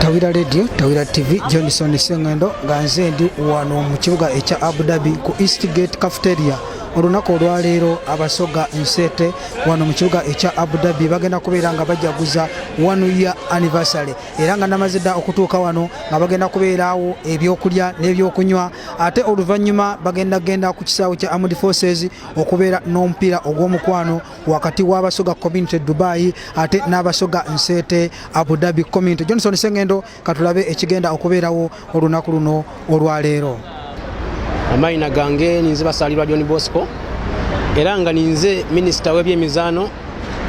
Tawira Radio, Tawira TV, Johnson Sengendo nga nze ndi wano mu kibuga ekya Abu Dhabi ku Eastgate Cafeteria. Olunaku olwaleero Abasoga Nseete wano mu kibuga ekya Abu Dhabi bagenda kubeera nga bajaguza one year anniversary era nga namaze dda okutuuka wano nga bagenda kubeeraawo ebyokulya n'ebyokunywa ate oluvannyuma bagenda genda ku kisaawe kya Armed Forces okubeera n'omupiira ogw'omukwano wakati w'Abasoga Community Dubai ate n'Abasoga Nseete Abu Dhabi Community. Johnson Sengendo katulabe ekigenda okubeerawo olunaku luno olwaleero. Amayina gange ninze Basalirwa John Bosco era nga ninze minisita w'ebyemizaano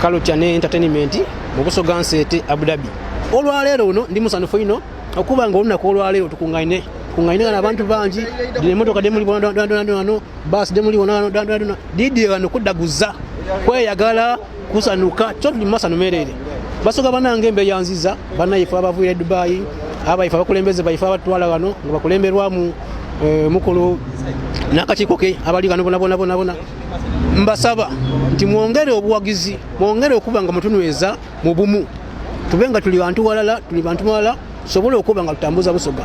culture ne entertainment mu Busoga Nseete Abu Dhabi. Olwaleero luno ndi musanufu inho okuba nga olunaku olwaleero tukungaine tukungaine nga abantu bangi dhino emotoka dhemuli wano baasi dhemuli wano dhidhye wano kudaguza kweyagala kusanuka kyo tuli mumasanu mereere. Basoga banange mbeyanziza banaife abavuire e Dubai, abaife abakulembeze baife abatutwala ghano nga bakulemberwamu eh, mukulu n'akakiiko ke abali ghano bonabona bonabona mbasaba nti mwongere obuwagizi mwongere okuba nga mutunyweza mu bumu tube nga tuli bantu walala tuli bantu walala tusobole okuba nga tutambuza Busoga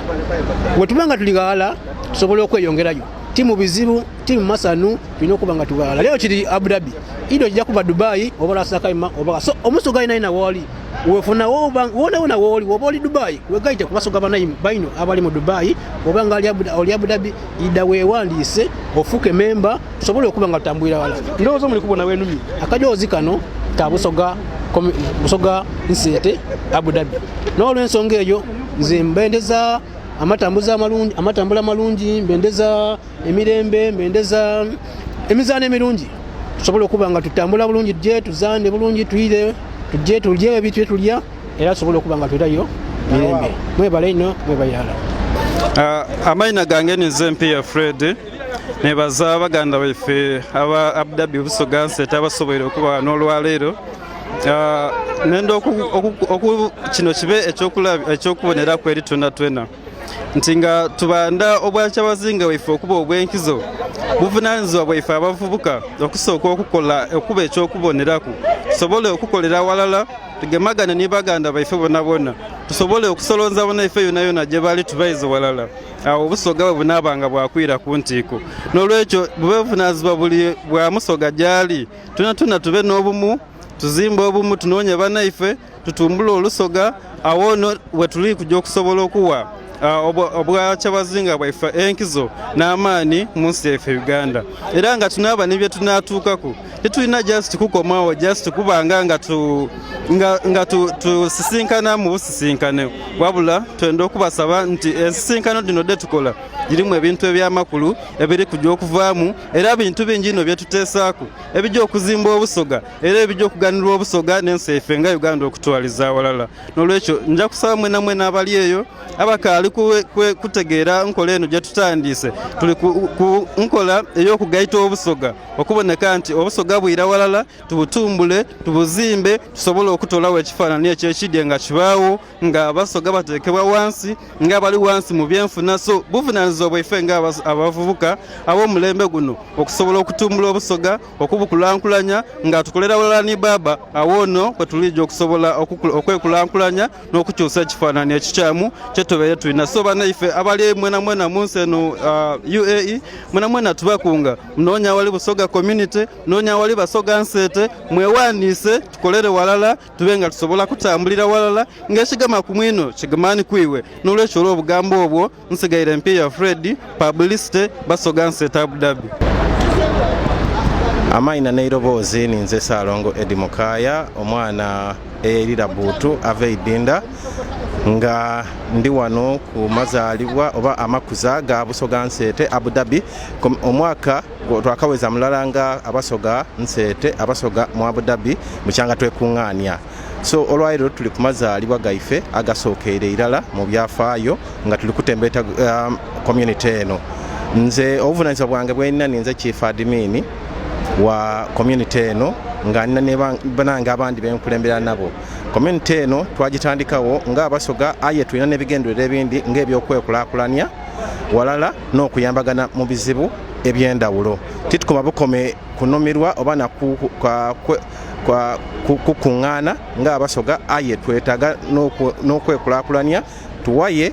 bwe tuba nga tuli ghalala tusobole okweyongerayo ti mu bizibu ti mu masanu tulina okuba nga tughalala leero kiri Abu Dhabi ido kijja kuba Dubai oba Ras Al Khaimah oba so omusoga yena yena wooli wefuna wona wona wooli woba oli Dubai wegaite ku basoga baino abali mu Dubai oba nga oli Abu Dhabi ida wewandiise ofuuke memba tusobole okuba nga tutambulira wala ndowooza muli kubona wenumye akajoozi kano ka Busoga Busoga Nseete Abu Dhabi n'olwensonga eyo nze mbendeza amatambuza amalungi amatambula amalungi mbendeza emirembe mbendeza emizaano emirungi tusobole okuba nga tutambula bulungi tujje tuzaane bulungi twire tujje tulye ebintu bye tulya era tusobole okuba nga twirayo mirembe mwebale ino mwebale ala ah, amaina gange ninze Mpiya Fred nebaza baganda baife aba Abu Dhabi Busoga Nsete abasoboire okuba n'olwaleero ah, nenda kino kibe ekyokuboneraku eri twena twena nti nga tubanda obwakyabazinga bwaife okuba obw'enkizo, buvunanizibwa bwaife abavubuka okusooka okukola okuba eky'okuboneraku tusobole okukolera aghalala tugemagane ni baganda baife bonabona tusobole okusolonza banaife yonayona gye bali tubaize ghalala agho Obusoga bwe bunaaba nga bwakwira ku ntiiko. N'olwekyo bube buvunanizibwa buli bwa Musoga gyali twonatwona tube n'obumu, tuzimbe obumu, tunoonye banaife. Tutumbule Olusoga, agho no wetuli kuja okusobola okuwa Obwakyabazinga bwaife enkizo n'amaani mu nsi yaife Uganda. Era nga tunaaba ni bye tunaatuukaku, titulina just kukoma agho just kubanga nga tu nga, nga tu, tusisinkana mu busisinkane, wabula twenda okubasaba nti ensisinkano dhino dhetukola dhirimu ebintu eby'amakulu ebiri kuja okuvaamu era bintu bingi inho byetuteesaaku ebija okuzimba Obusoga. era ebija okuganhulwa Obusoga n'ensi yaife nga Uganda okutwaliza aghalala. N'olwekyo nja kusaba mwenamwena abali eyo abakaali kutegeera nkola eno gyetutandiise, tuli ku nkola ey'okugaita Obusoga okuboneka nti Obusoga bwira ghalala, tubutumbule, tubuzimbe tusobole okutoolagho ekifaanani ekyo ekidye nga kibaagho. nga Abasoga batekebwa wansi nga abali wansi mu byenfuna so buvunanizibwa bwaife nga abavubuka ab'omulembe guno okusobola okutumbula Obusoga, okubukulankulanya nga tukolera ghalala ni Baaba agho no kwetuliija okusobola okwekulankulanya n'okukyusa ekifananhi ekikyamu kyetubaire tulina. So banaife abali mwenamwena munsi eno UAE mwenamwena tubakunga munoonye awali Busoga Community, munoonye awali Basoga Nseete mwewandiise tukolere ghalala. Tube nga tusobola kutambulira ghalala ng'ekigema ku mwino kigema ni ku iwe. N'olwekyo olw'obugambo obwo, nsigaire Mpiiya Fred, Publicity, Basoga Nseete Abu Dhabi. Amaina n'eiroboozi ninze Ssalongo Eddie Mukaaya omwana eyairira Buutu ava e Idinda nga ndi wano ku mazaalibwa oba amakuza ga Busoga Nseete Abu Dhabi omwaka Twakaweza mulala nga Abasoga Nseete, Abasoga mu Abu Dhabi bukyanga twekungaania. So olwaleero tuli ku mazaalibwa gaife agasookeire irala mu byafaayo nga tuli kutembeeta community eno. Nze obuvunanyizibwa bwange bwenina ninze Chief Admin. wa community eno nga nina ne banange abandi benkulembera nabo. Community eno twagitandikawo nga Abasoga aye tulina n'ebigendererwa ebindi nga eby'okwekulakulania walala n'okuyambagana mu bizibu eby'endawulo. Titukoma bukome kunumirwa oba na kukungaana nga Abasoga aye twetaaga n'okwekulakulania tuwaye,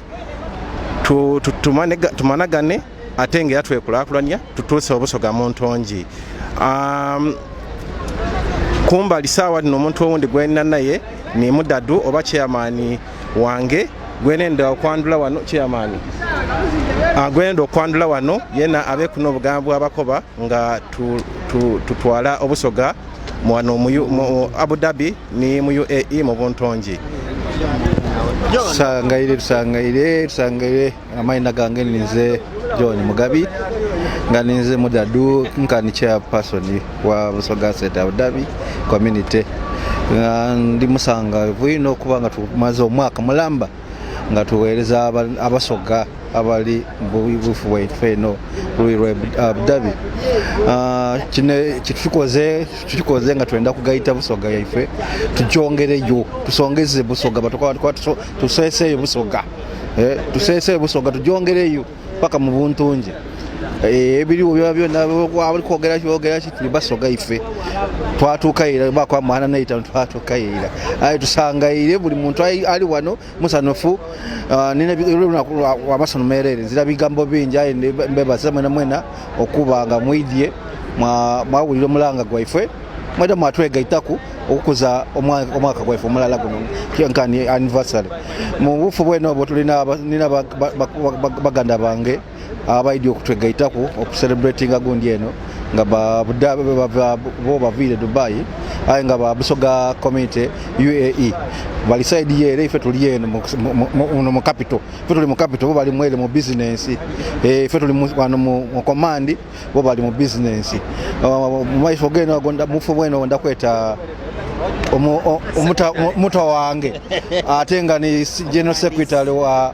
tumanagane ate nga era twekulakulania tutuuse Obusoga mu ntongi. Kumbali saawa dhino omuntu owundi gwenina naye ni Mudadu oba chairman wange gwenenda okwandula wano chairman gwenenda okwandula wano yena abeku n'obugambo bwabakoba nga tutwala Obusoga wano mu Abu Dhabi ni mu UAE mu buntongi. Tusangaire tusangaire tusangaire amaina gange ninze John Mugabi nga ninze Mudadu nkani chairperson wa Busoga State Abu Dhabi community. Nga ndi musangavu inho okuba nga tumaze omwaka mulamba nga tuwereza Abasoga abali mu bufu bwaife eno ku luuyi lwa Abu Dhabi. Kino kyetukoze tukikoze nga twenda kugaita Busoga yaife tugyongereyo tusongeze Busoga tuseseyo Busoga tuseseyo Busoga tugyongereyo paka mu buntungi. Ebiriwo byonabyona abali kwogera ki boogera ki tuli Basoga ife twatuukayo ira omwaka gwa munaana n'eitaanu twatuukayo ira aye tusangaire buli muntu ali wano musanhufu. Nina olunaku lwa masanhu mereere nzira bigambo bingi aye mbebaza mwenamwena okuba nga mwidhye mwawulira omulanga gwaife mwidha mwatwegaitaku okukuza omwaka gwaife omulala guno nkani anniversary. Mu bufu bwene obwo tulina nina baganda bange abaidye okutwegaitaku okucelebratinga gundi eno nga bo baviire Dubai aye nga ba Busoga community UAE bali side yere ife tuli eno muno mu capital. Ife tuli mu capital bo bali mwere mu business. Ife tuli wano mu command bo bali mu business. Mu maisho geno ago mufu bwene ndakweta muto wange ate nga ni general secretary wa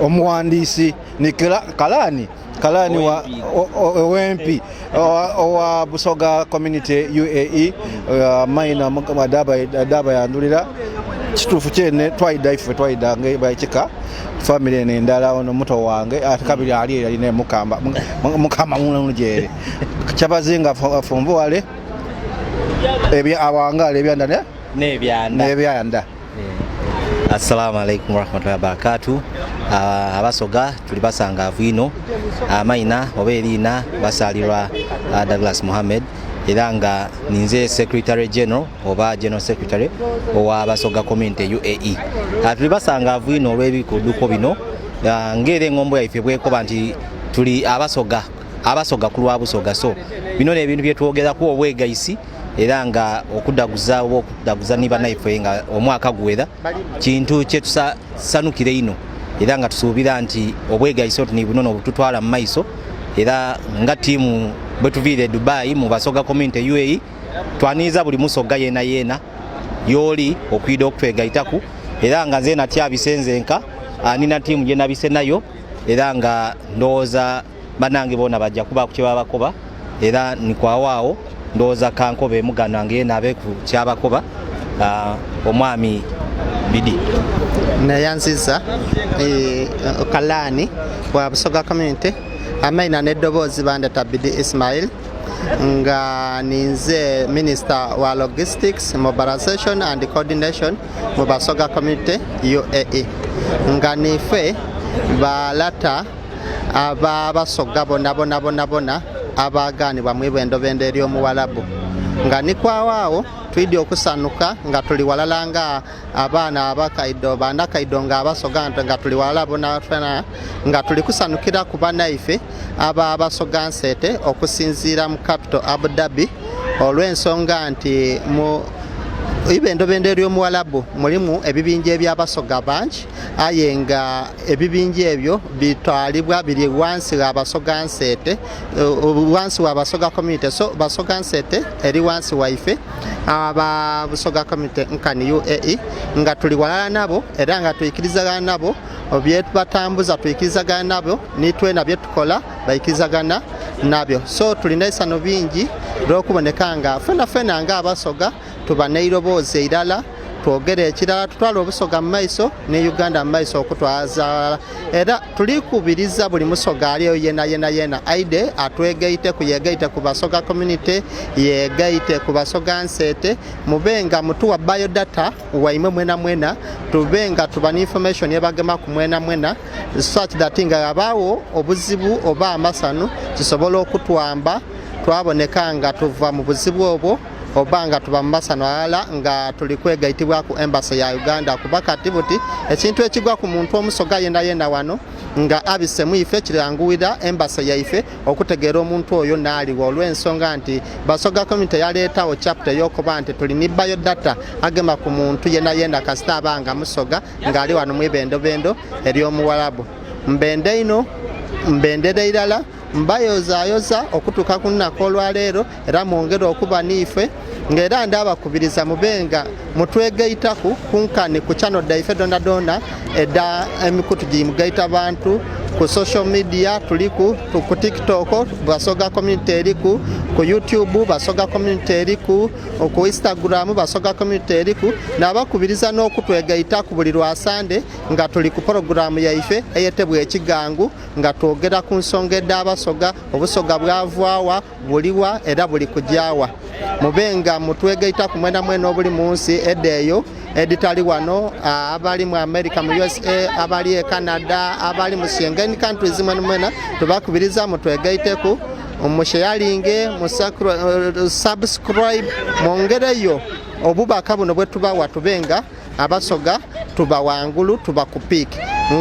omuwandiisi ni Kalani Kalani wa owempi owa Busoga community UAE maina adaba yandulira kituufu kyene twaida ife twaida nga family eno endala ono muto wange ate kabiri ali alina mukamba mukama munjere kyabazinga afumbuwale ebya awangala ebyanda ne n'ebyanda n'ebyanda. Assalamu alaikum warahmatullahi wabarakatuh. Abasoga tuli basangaavu inho. Amaina oba eriina basalirwa Douglas Mohammed era nga ninze Secretary General oba General Secretary owa Basoga Community UAE. Tuli basangaavu inho olw'ebikuduko bino nga era engombo yaife bwekoba nti tuli abasoga abasoga ku lwa Busoga. So bino n'ebintu byetwogeraku obwegaisi era nga okudaguza oba okudaguza ni banaife nga omwaka guwera kintu kyetusanukira einho era nga tusuubira nti obwegaisi oti ni buno n'obututwala mu maiso. Era nga tiimu bwetuviire e Dubai mu Basoga Community UAE twaniriza buli musoga yena yena yooli okwidha okutwegaitaku era nga nze natyabise nzenka nina tiimu gyenabise nayo era nga ndowooza banange bona bajja kuba ku kyebabakoba era nikwawo ndowooza kankobe muganda wange yena abe ku kyabakoba omwami Bidi. Neyanziza Kalani wa Busoga Community amaina n'eddoboozi bandeta Bidi Ismail nga ninze Minister wa Logistics, Mobilization and Coordination mu Basoga Community UAE nga nife balata ababasoga bona bona bona bona abaganibwa mu ibendobendo ery'omuwalabu nga nikwawaawo twidye okusanuka nga tuli walala nga abaana abakaido banakaido nga abasoga nga tuli walala bonafena nga tuli kusanukira ku banaife ababasoga nsete okusinziira mu capital Abu Dhabi olw'ensonga nti mu ibendobendo ery'omuwalabu mulimu ebibinja ebyabasoga bangi aye nga ebibinja ebyo bitwalibwa biri wansi wa Basoga nsete wansi wa Basoga community. So Basoga nsete eri wansi waife aba Busoga community nkani UAE nga tuli walala nabo era nga tuikirizagana nabo byetubatambuza tuikirizagana nabo nitwena byetukola baikirizagana nabyo. So tulina eisanhu bingi lw'okuboneka nga fenafena nga Abasoga tuba n'eiroboozi eirala, twogere ekirala, tutwale Obusoga mu maiso ni Uganda mu maiso okutwaza ghalala. Era tuli kubiriza buli Musoga ali eyo yena yena yena aidhe atwegaiteku, yegaite ku Basoga Community, yegaite ku Basoga Nseete, mube nga mutuwa biodata waimwe mwenamwena, tube nga tuba ni information ebagemaku mwenamwena such that nga ghabagho obuzibu oba amasanhu kisobola okutwamba twaboneka nga tuva mu buzibu obwo oba nga tuba mu masanhu aghalala nga tuli kwegaitibwaku Embassy ya Uganda kuba kati buti ekintu ekigwa ku muntu omusoga yenayena wano nga abise mu ife kiranguwira Embassy yaife okutegeera omuntu oyo n'aligho olw'ensonga nti Basoga Community yaleetagho chapter ey'okuba nti tuli ni biodata agema ku muntu yenayena kasita aba nga Musoga nga ali wano mu ibendobendo ery'Omuwarabu. Mbenda inho, mbendera irala. Mbayozayoza okutuuka ku lunaku olwaleero era mwongere okuba n'ife, nga era ndabakubiriza mube nga mutwegaitaku kunkani ku channel dhaife dhoonadhoona edha emikutu gi mugaita bantu, ku social media tuliku, ku TikTok Basoga Community eriku, ku YouTube Basoga Community eriku, ku Instagram Basoga Community eriku. Nabakubiriza n'okutwegaitaku buli lwa Sande nga tuli ku pologulaamu yaife eyetebwa Ekigangu. Nga twogera ku nsonga edh'Abasoga, Obusoga bwava wa, buli wa era buli kuja wa? Mube nga mutwegaitaku mwenamwena obuli mu nsi edh'eyo edhitali wano, abali mu America, mu usa, abali e Canada, abali mu Schengen countries mwenamwena tubakubiriza mutwegaiteku, musheyalinge, musubscribe, mwongereyo obubaka buno bwetubawa tube nga Abasoga tuba wangulu tuba ku peak.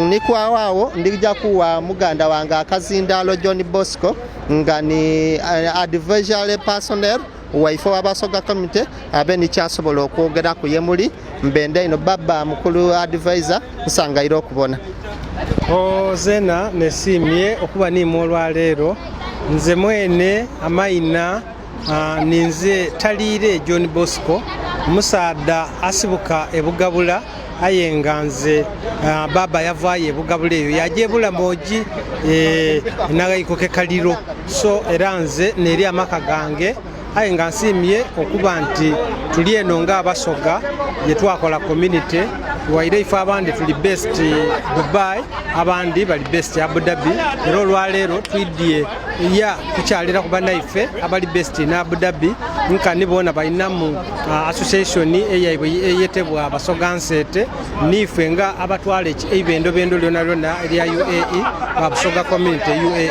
Ni kwagho agho ndija kuwa muganda wange akazindaalo John Bosco nga ni advisory personnel waife owa Basoga Community abe ni kyasobola okwogeraku ye muli. Mbenda inho baba mukulu advisor nsangaire okubona. Zeena nesiimye okuba n'imwe olwaleero. Nze mwene amaina Ninze Taliire John Bosco, omusaadha asibuka e Bugabula aye nga nze bbaabba yavaayo e Bugabula eyo yaaja e Bulamogi e Naghaiko ke Kaliro. So era nze neeri amaka gange aye nga nsiimye okuba nti tuli eno nga Abasoga ye twakola community waire ife abandi tuli based Dubai abandi bali based Abu Dhabi era olwaleero twidhye ya kukyalira ku banaife abali based in Abu Dhabi nkani boona balinamu association eyaibwe eyetebwa Basoga Nseete niife nga abatwala eibendobendo lyonalyona erya UAE ba Busoga Community UAE.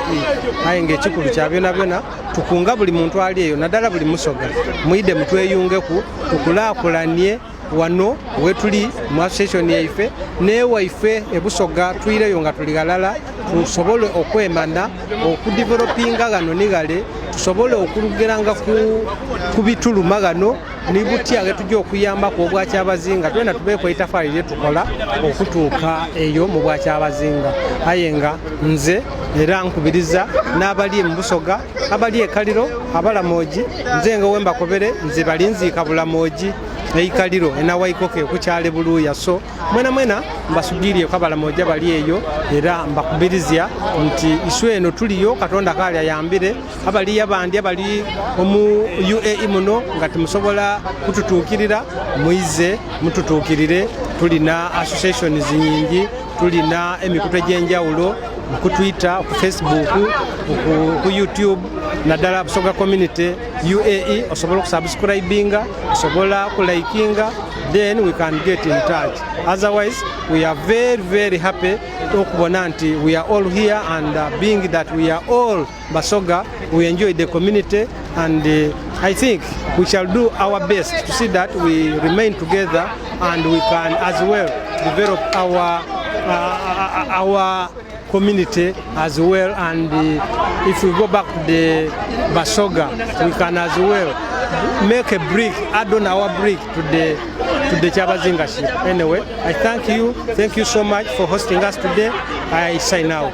Aye nga ekikulu kya byonabyona tukunga buli muntu ali eyo nadala buli Musoga mwidhe mutweyungeku tukulakulanie Wano wetuli mu association yaife n'ewaife e Busoga twireyo nga tuli ghalala tusobole okwemana, okudevelopinga ghano ni ghale, tusobole okulugeranga ku bituluma ghano ni butya ghetuja okuyambaku Obwakyabazinga twena tubeeku eitafaali lyetukola okutuuka eyo mu Bwakyabazinga. Aye nga nze era nkubiriza n'abali mu Busoga, abali e Kaliro, Abalamogi, nze nga wembakobere nze balinziika Bulamogi. Eikaliro enawaikoke ku kyalo e Buluuya. So mwenamwena mbasugiiryeku Abalamoja bali eyo era mbakubirizya nti iswe eno tuliyo Katonda kaali ayambire. Abaliyo abandi abali omu UAE muno nga timusobola kututuukirira mwize mututuukirire. Tulina associations nyingi, tulina emikutu egy'enjawulo ku Twitter, ku Facebook, ku YouTube naddala Busoga Community UAE osobola okusubscribinga, osobola okulikinga then we can get in touch. Otherwise we are very very happy okubona nti we are all here and being that we are all Basoga, we enjoy the community and I think we shall do our best to see that we remain together and we can as well develop our our community as well and if we go back to the Basoga we can as well make a brick, add on our brick to the to the Kyabazinga ship. Anyway, I thank you. Thank you so much for hosting us today. I sign out.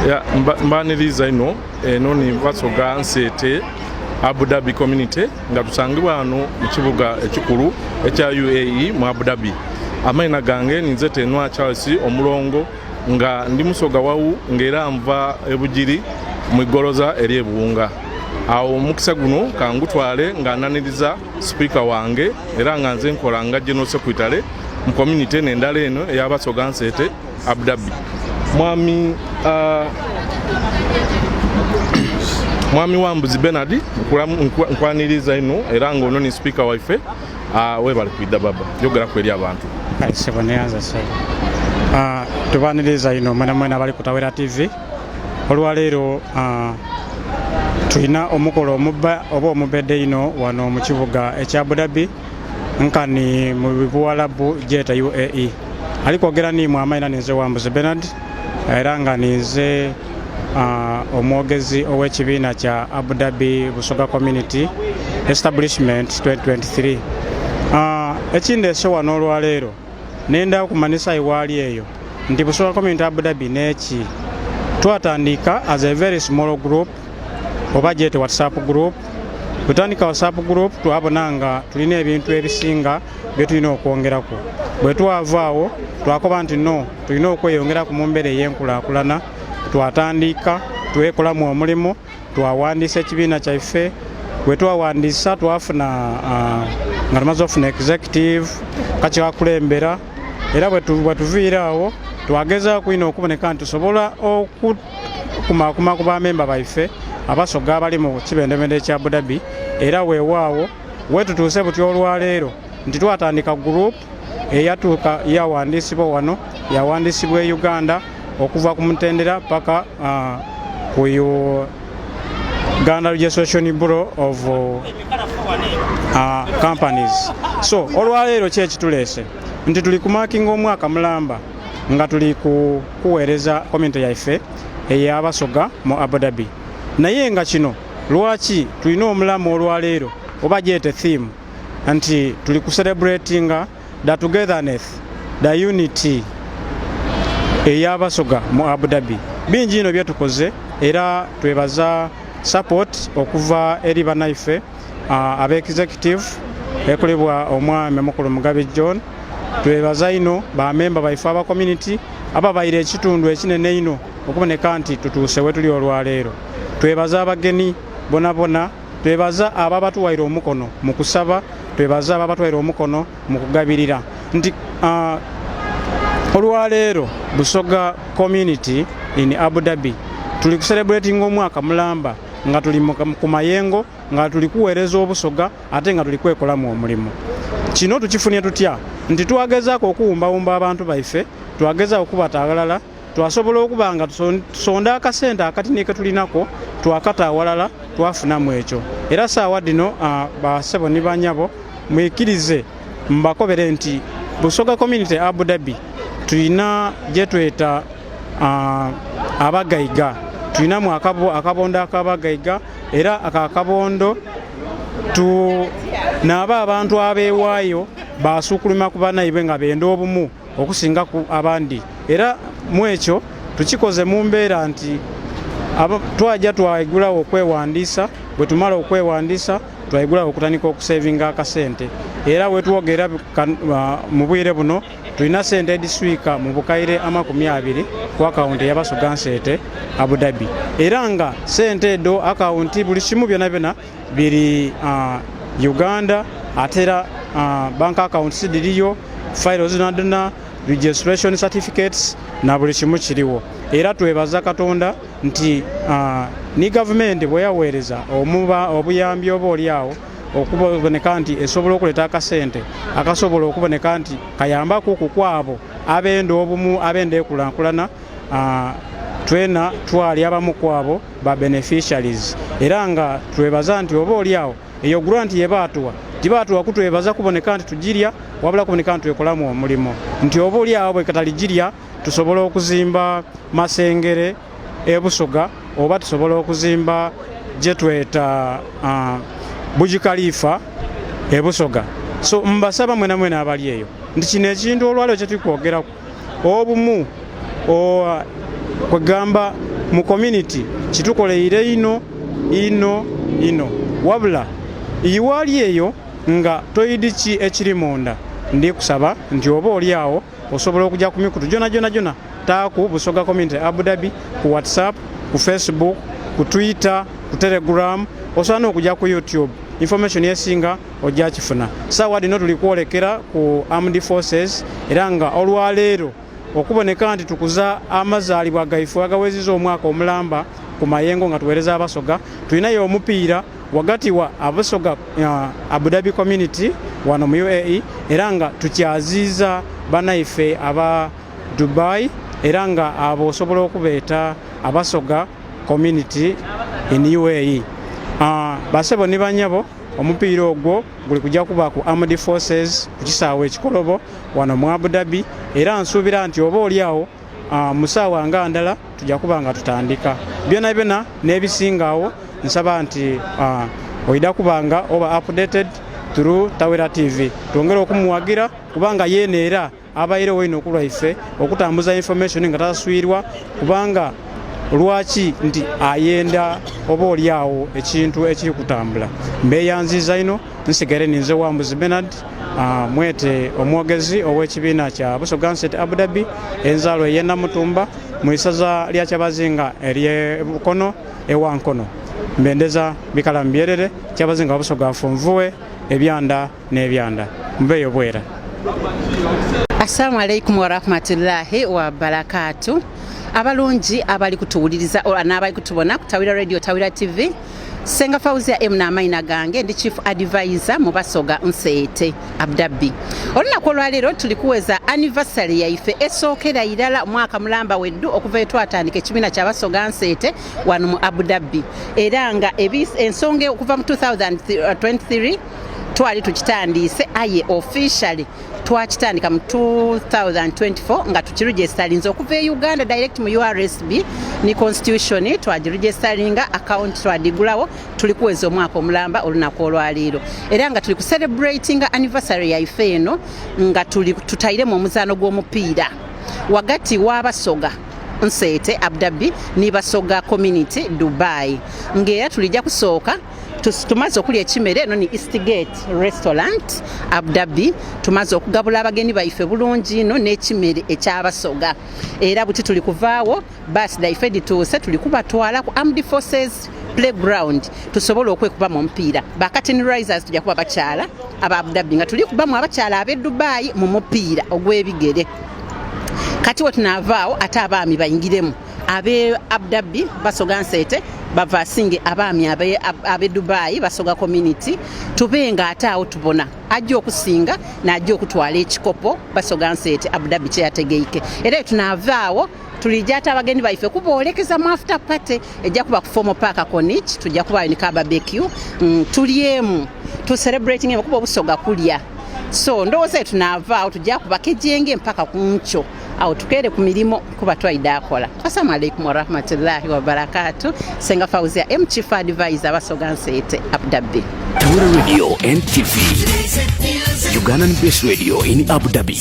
Ya, mbaniriza ino eno ni Basoga Nseete Abu Dhabi Community nga tusangibwa wano mu kibuga ekikulu ekya UAE mu Abu Dhabi. Amaina gange ninze Tenwa Charles Omulongo nga ndi Musoga wawu nga era nva e Bugiri. mu igoloza ery'e Buwunga. Agho omukisa guno ka ngutwale nga naniriza Sipiika wange era nga nze nkola nga General Secretary mu community eno endala eno eya Basoga Nseete Abu Dhabi. Mwami uh, Mwami Wambuzi Bernard nkwaniriza ino era nga ono ni sipiika waife uh, webale kwidha baba yogeraku eri abantu. Sebo neyanza sebo. Uh, tubaniriza ino mwena mwena abali ku Tawera TV. Olwaleero uh, tulina omukolo omubba oba omubedde ino wano mu kibuga ekya Abu Dhabi nkani mu Buwalabu gyeta UAE. Ali kwogera nimwe amaina ninze Wambuzi Bernard era nga ninze uh, omwogezi ow'ekibiina kya Abu Dhabi Busoga Community Establishment 2023. Uh, ekindeese wano olwaleero nenda okumanisa iwaali eyo nti Busoga Community Abu Dhabi neki twatandika as a very small group oba gyete WhatsApp group. Bwetandika WhatsApp group twabona nga tulina ebintu ebisinga byetulina okwongeraku. Bwetwava awo twakoba nti no tulina okweyongeraku mu mbeera ey'enkulakulana. Twatandika twekolamu omulimu, twawandiisa ekibiina kyaife. Bwetwawandiisa twafuna uh, nga tumaze ofuna executive kakyakulembera, era bwetuviira awo twagezaaku ino okuboneka nti tusobola okukumakuma ku bamemba baife Abasoga abali mu kibendebende ekya Abu Dhabi. Era weewaawo wetutuuse buti olwaleero nti twatandika group eyatuuka yawandiisibwa wano, yawandiisibwa e Uganda okuva ku mutendera paka uh, ku Uganda Registration Bureau of uh, Companies. So olwaleero ki ekituleese nti tuli kumakinga omwaka mulamba nga tuli ku kuweereza community yaife ey'Abasoga mu Abu Dhabi. Naye nga kino lwaki tulina omulamu olwaleero oba gyete theme nti tuli ku celebratinga the togetherness, the unity ey'Abasoga mu Abu Dhabi. Bingi ino byetukoze era twebaza support okuva eri banaife uh, abe executive ekulibwa omwami omukulu Mugabi John. Twebaza ino bamemba baife aba community ababaire ekitundu ekinene ino okuboneka nti tutuuse wetuli olwaleero. Twebaza abageni bonabona, twebaza abo abatuwaire omukono mu kusaba, twebaza abo abatuwaire omukono mu kugabirira nti uh, olwaleero Busoga community in Abu Dhabi tuli kucelebratinga omwaka mulamba nga tuli ku mayengo, nga tuli kuweereza Obusoga ate nga tuli kwekolamu omulimu. Kino tukifunye tutya? Nti twagezaako okuwumbawumba abantu baife, twagezaako okubata aghalala, twasobola okuba nga tusonda akasente akatini ketulinako twakata awalala twafunamu ekyo. Era saawa dhino uh, basebo ni banyabo mwikirize mbakobere nti Busoga Community Abu Dhabi tulina gyetweta uh, abagaiga, tulinamu akabondo ak'abagaiga, era ako akabondo tu naaba abantu abewaayo basukuluma ku banaibwe nga benda obumu okusinga ku abandi. Era mu ekyo tukikoze mu mbeera nti twaja twaigulawo okwewandiisa. Bwe tumala okwewandiisa twaigulawo okutandika okusevinga akasente, era wetwogera mu bwire buno tulina sente ediswika mu bukaire 20 ku akawunti ey'Abasoga Nseete Abu Dhabi, era nga sente edo akawunti buli kimu byona byona biri uh, Uganda, ate era uh, bank accounts dhiriyo, files dhonadhona, registration certificates na buli kimu kiriwo. Era twebaza Katonda nti uh, ni gavumenti bwe yaweereza obuyambi oba oli awo okuboneka nti esobola okuleeta akasente akasobola okuboneka nti kayambaku ku kwabo abenda obumu, abenda ekulankulana, uh, twena twali abamu kwabo ba beneficiaries. Era nga twebaza nti oba oli awo eyo grant yebaatuwa tibaatuwa kutwebaza kuboneka nti tugirya, wabula kuboneka nti twekolamu omulimu nti oba oli awo bwe kataligirya tusobola okuzimba Masengere e Busoga, oba tusobola okuzimba gyetweta uh, Buji Khalifa e Busoga. So mbasaba mwena mwena abali eyo nti kino ekintu olwaleero kyetuli kwogeraku obumu kwegamba mu community kitukoleire ino ino ino, wabula iwali eyo nga toidi ki ekiri munda, ndi kusaba nti oba oli awo osobola okuja ku mikutu gyona gyona gyona taaku Busoga Community Abu Dhabi ku WhatsApp, ku Facebook. ku Twitter, ku Telegram, osobola n'okuja ku YouTube, information esinga oja kifuna. Saawa dhino tuli kwolekera ku Armed Forces era nga olwaleero okuboneka nti tukuza amazaalibwa gaife agaweziza omwaka omulamba ku Mayengo nga tuwereza Abasoga, tulinayo omupiira wagati wa Abasoga Abu Dhabi Community wano mu UAE era nga tukyaziiza banaife aba Dubai era nga abo osobola okubeeta Abasoga Community in UAE. Basebo ni banyabo, omupiira ogwo guli kuja kuba ku Armed Forces ku kisaawe ekikolobo wano mu Abu Dhabi era nsuubira nti oba oli agho mu saawa nga ndala tuja kuba nga tutandika. Byonabyona n'ebisinga agho nsaba nti oidha kuba nga oba updated through Tawera TV. Twongere okumuwagira kubanga yeena era Abairegho inho ku lwaife okutambuza information nga tasaswirwa kubanga lwaki nti ayenda oba olyagho ekintu ekiri kutambula. Mbeyanziiza inho, nsigaire ninze Wambuzi Bernard mwete omwogezi ow'ekibiina kya Busoga Nsete Abu Dhabi enzaalwa ey'e Namutumba mu isaza lya Kyabazinga ery'e Bukono e Wankono. Mbendeza bikalamu byerere, Kyabazinga wa Busoga afunvughe ebyanda n'ebyanda. Mubeeyo bwera. Assalamu alaikum warahmatullahi wabarakatu. Abalungi abali kutuwuliriza n'abali kutubona ku Tawira Radio, Tawira TV. Senga Fauzia M n'amaina gange, ndi Chief Advisor mu Basoga Nseete Abu Dhabi. Olunaku olwaleero tuli kuweza anniversary yaife esookera irala mwaka mulamba weddu okuva etwatandika ekibiina kya Basoga Nseete wano mu Abu Dhabi, era nga ensonga okuva mu 2023 twali tukitandiise, aye officially twakitandika mu 2024 nga tukiregisterinze okuva e Uganda direct mu URSB ni constitution twagiregisteringa, account twadigulawo. Tuli kuweza omwaka omulamba olunaku olwaleero era nga tuli ku celebratinga anniversary yaife eno nga tuli tutairemu omuzaano gw'omupiira wagati w'Abasoga Nseete Abu Dhabi ni Basoga Community Dubai, nga era tulijja kusooka tumaze okulya ekimere eno ni Eastgate Restaurant Abu Dhabi. Tumaze okugabula abagenyi baife bulungi ino n'ekimere ekyabasoga, era buti tuli kuvaawo baasi dhaife dhituuse, tuli kubatwala ku Armed Forces Playground tusobole okwekubamu omupiira. Ba curtain risers tujja kuba bakyala aba Abu Dhabi nga tuli kubamu abakyala ab'e Dubai mu mupiira ogw'ebigere. Kati we tunaavaawo ate abaami baingiremu abe Abu Dhabi Basoga Nseete bavasinge abaami abe, abe Dubai Basoga Community, tube nga ate awo tubona ajja okusinga n'ajja okutwala ekikopo Basoga Nseete Abu Dhabi kyeyategeike. Era wetunaavaawo tulija ate abagenyi baife kuboolekeza mu after party ejja kuba ku Formal Park Corniche, tujja kubayo ni ka barbecue, tulyemu tu celebrating kuba obusoga kulya. So ndowooza wetunaavaawo tujja kuba kejenge mpaka ku nkyo awo tukeere ku mirimo kuba twaidha akola. Assalamu alaikum warahmatullahi wabarakatu. Senga Fauzia M Chief Advisor Basoga Nseete Abu Dhabi. Tawera Radio and TV. Ugandan Best Radio in Abu Dhabi.